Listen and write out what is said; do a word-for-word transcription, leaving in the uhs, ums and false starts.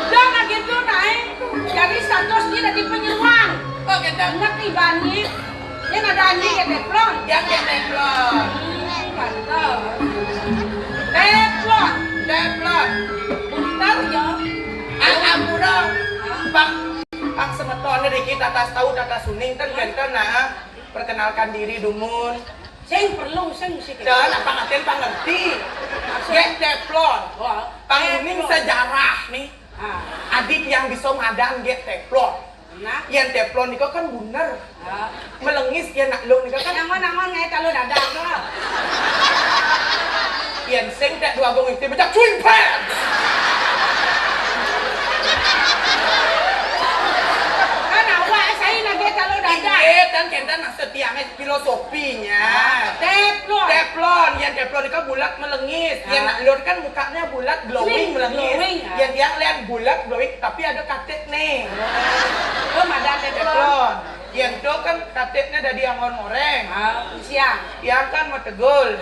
Dah nak gitu naik. Jadi statusnya dari penyeruan. Oh, gitu. Anak ibani. Ini ada anjing ya teflon. Yang kayak teflon. Hmm, mantap. Teflon. Teflon. Bentar ya. Ah, ampun dong. Bang, Bang semeton dikit atas tahu atas suning kan genten nah. Perkenalkan diri dumun. Sing perlu sing sih. Dan apa ngaten pangerti? Maksud- Gek teflon. Wah. Panguning teflon. Sejarah nih. Ah. Adik yang bisa ngadan gek teflon. Nah. Yang teflon itu kan bener. Ah. Melengis ya nak lo nih kan. Nangon nangon ngai kalau dadak lo. Yang sing tak dua gong itu macam cuy pen. Kan awak saya lagi kalau dadak. Iya, kan kita maksud tiangnya filosofinya. Teflon. Teflon, yang teflon itu bulat melengis. Yang nak lur kan mukanya bulat glowing melengis. Glowing, ya. Yang tiang lihat bulat glowing tapi ada katik nih. Oh, ada teflon. Teflon. Yang itu kan katiknya dari angon oreng. Ah, siang. Yang kan metegul.